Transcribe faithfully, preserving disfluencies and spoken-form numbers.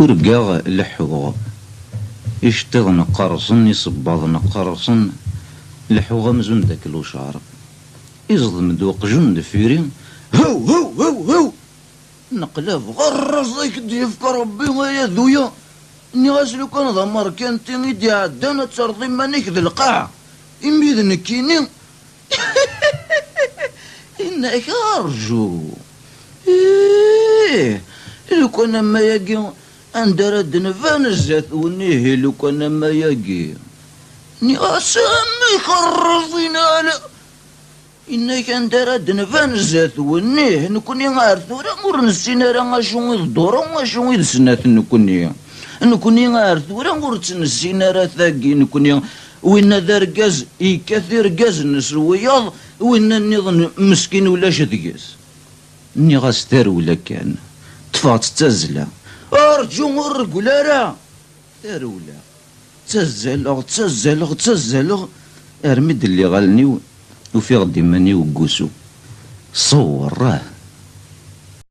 Urgaɣ leḥḥuɣ. Iceṭṭiḍen qqerṣen, isebbaḍen qqerṣen. Leḥḥuɣ amzun d aklucar. Iẓḍem-d uqjun deffir-i. Hew, hew, hew, hew! Neqlab ɣer rrẓ i k-d-yefka Rebbi, ay aduya. Nniɣ-as lukan d amerkanti i d-iɛeddan ad terreḍ iman-ik d lqaɛa. Imi d nekkini. Inna-k rǧu. Ih, lukan am wayagi anda ara d-nban zdat-wen, ihi lukan am wayagi. Nniɣ-as amek rrẓ inal. Inna-k anda ara d-nban zdat-wen, ih, nekni ar tura ur nessin ara acu i d ḍuru, acu i d snat nekni. Nekni ar tura ur tt-nessin ara tagi, nekni winna d argaz yekkat irgazen s wiyaḍ, winna nniḍen meskin ulac deg-s. Nniɣ-as tarewla kan, ṭṭfeɣ-tt d tazzla. Rǧu ur reggel ara! Tarewla. Ttazzaleɣ, ttazzaleɣ, ttazzaleɣ, armi d-lliɣ allen-iw, ufiɣ-d iman-iw deg wusu. Ṣewwer, ah,